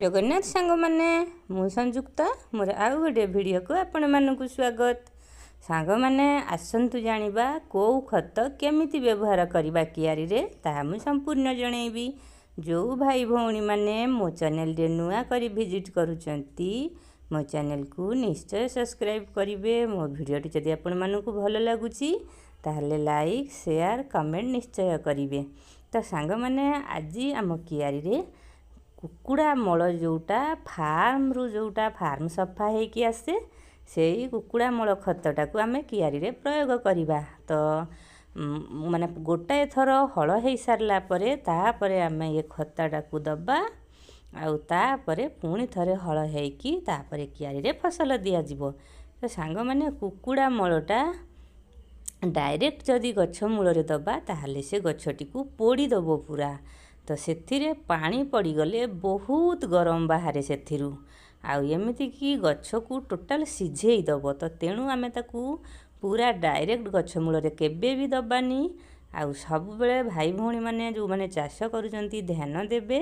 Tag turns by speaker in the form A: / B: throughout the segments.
A: ଜଗନ୍ନାଥ ସାଙ୍ଗମାନେ, ମୁଁ ସଂଯୁକ୍ତା। ମୋର ଆଉ ଗୋଟିଏ ଭିଡ଼ିଓକୁ ଆପଣମାନଙ୍କୁ ସ୍ୱାଗତ। ସାଙ୍ଗମାନେ, ଆସନ୍ତୁ ଜାଣିବା କେଉଁ ଖତ କେମିତି ବ୍ୟବହାର କରିବା କିଆରିରେ, ତାହା ମୁଁ ସମ୍ପୂର୍ଣ୍ଣ ଜଣେଇବି। ଯେଉଁ ଭାଇ ଭଉଣୀମାନେ ମୋ ଚ୍ୟାନେଲରେ ନୂଆ କରି ଭିଜିଟ୍ କରୁଛନ୍ତି, ମୋ ଚ୍ୟାନେଲକୁ ନିଶ୍ଚୟ ସବସ୍କ୍ରାଇବ୍ କରିବେ। ମୋ ଭିଡ଼ିଓଟି ଯଦି ଆପଣମାନଙ୍କୁ ଭଲ ଲାଗୁଛି, ତାହେଲେ ଲାଇକ୍, ସେୟାର, କମେଣ୍ଟ ନିଶ୍ଚୟ କରିବେ। ତ ସାଙ୍ଗମାନେ, ଆଜି ଆମ କିଆରିରେ କୁକୁଡ଼ା ମଳ, ଯେଉଁଟା ଫାର୍ମରୁ, ଯେଉଁଟା ଫାର୍ମ ସଫା ହେଇକି ଆସେ, ସେଇ କୁକୁଡ଼ା ମଳ ଖତଟାକୁ ଆମେ କିଆରିରେ ପ୍ରୟୋଗ କରିବା। ତ ମାନେ ଗୋଟାଏ ଥର ହଳ ହେଇସାରିଲା ପରେ ତାପରେ ଆମେ ଏ ଖତଟାକୁ ଦେବା, ଆଉ ତାପରେ ପୁଣି ଥରେ ହଳ ହେଇକି ତାପରେ କିଆରିରେ ଫସଲ ଦିଆଯିବ। ତ ସାଙ୍ଗମାନେ, କୁକୁଡ଼ା ମଳଟା ଡାଇରେକ୍ଟ ଯଦି ଗଛ ମୂଳରେ ଦେବା, ତାହେଲେ ସେ ଗଛଟିକୁ ପୋଡ଼ିଦେବ ପୁରା। ତ ସେଥିରେ ପାଣି ପଡ଼ିଗଲେ ବହୁତ ଗରମ ବାହାରେ ସେଥିରୁ, ଆଉ ଏମିତିକି ଗଛକୁ ଟୋଟାଲ୍ ସିଝେଇ ଦେବ। ତ ତେଣୁ ଆମେ ତାକୁ ପୁରା ଡାଇରେକ୍ଟ ଗଛ ମୂଳରେ କେବେ ବି ଦେବାନି। ଆଉ ସବୁବେଳେ ଭାଇ ଭଉଣୀମାନେ, ଯେଉଁମାନେ ଚାଷ କରୁଛନ୍ତି, ଧ୍ୟାନ ଦେବେ।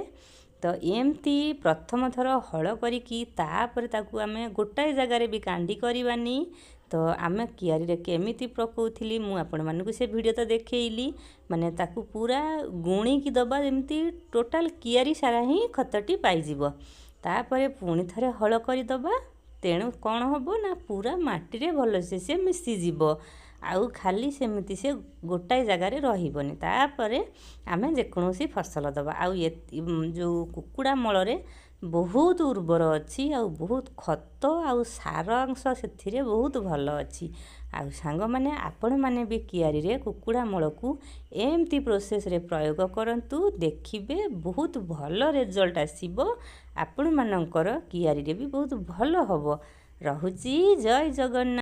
A: ତ ଏମିତି ପ୍ରଥମ ଥର ହଳ କରିକି ତାପରେ ତାକୁ ଆମେ ଗୋଟାଏ ଜାଗାରେ ବି କାଣ୍ଡି କରିବାନି। ତ ଆମେ କିଆରିରେ କେମିତି ପକାଉଥିଲି, ମୁଁ ଆପଣମାନଙ୍କୁ ସେ ଭିଡ଼ିଓ ତ ଦେଖେଇଲି। ମାନେ ତାକୁ ପୁରା ଗୁଣିକି ଦେବା, ଯେମିତି ଟୋଟାଲ୍ କିଆରି ସାରା ହିଁ ଖତଟି ପାଇଯିବ। ତାପରେ ପୁଣି ଥରେ ହଳ କରିଦେବା। ତେଣୁ କ'ଣ ହେବ ନା, ପୁରା ମାଟିରେ ଭଲସେ ସେ ମିଶିଯିବ, ଆଉ ଖାଲି ସେମିତି ସେ ଗୋଟାଏ ଜାଗାରେ ରହିବନି। ତାପରେ ଆମେ ଯେକୌଣସି ଫସଲ ଦେବା। ଆଉ ଯେଉଁ କୁକୁଡ଼ା ମଳରେ ବହୁତ ଉର୍ବର ଅଛି, ଆଉ ବହୁତ ଖତ ଆଉ ସାର ଅଂଶ ସେଥିରେ ବହୁତ ଭଲ ଅଛି। ଆଉ ସାଙ୍ଗମାନେ, ଆପଣମାନେ ବି କିଆରିରେ କୁକୁଡ଼ା ମଳକୁ ଏମିତି ପ୍ରୋସେସ୍ରେ ପ୍ରୟୋଗ କରନ୍ତୁ, ଦେଖିବେ ବହୁତ ଭଲ ରେଜଲ୍ଟ ଆସିବ, ଆପଣମାନଙ୍କର କିଆରିରେ ବି ବହୁତ ଭଲ ହେବ। ରହୁଛି, ଜୟ ଜଗନ୍ନାଥ।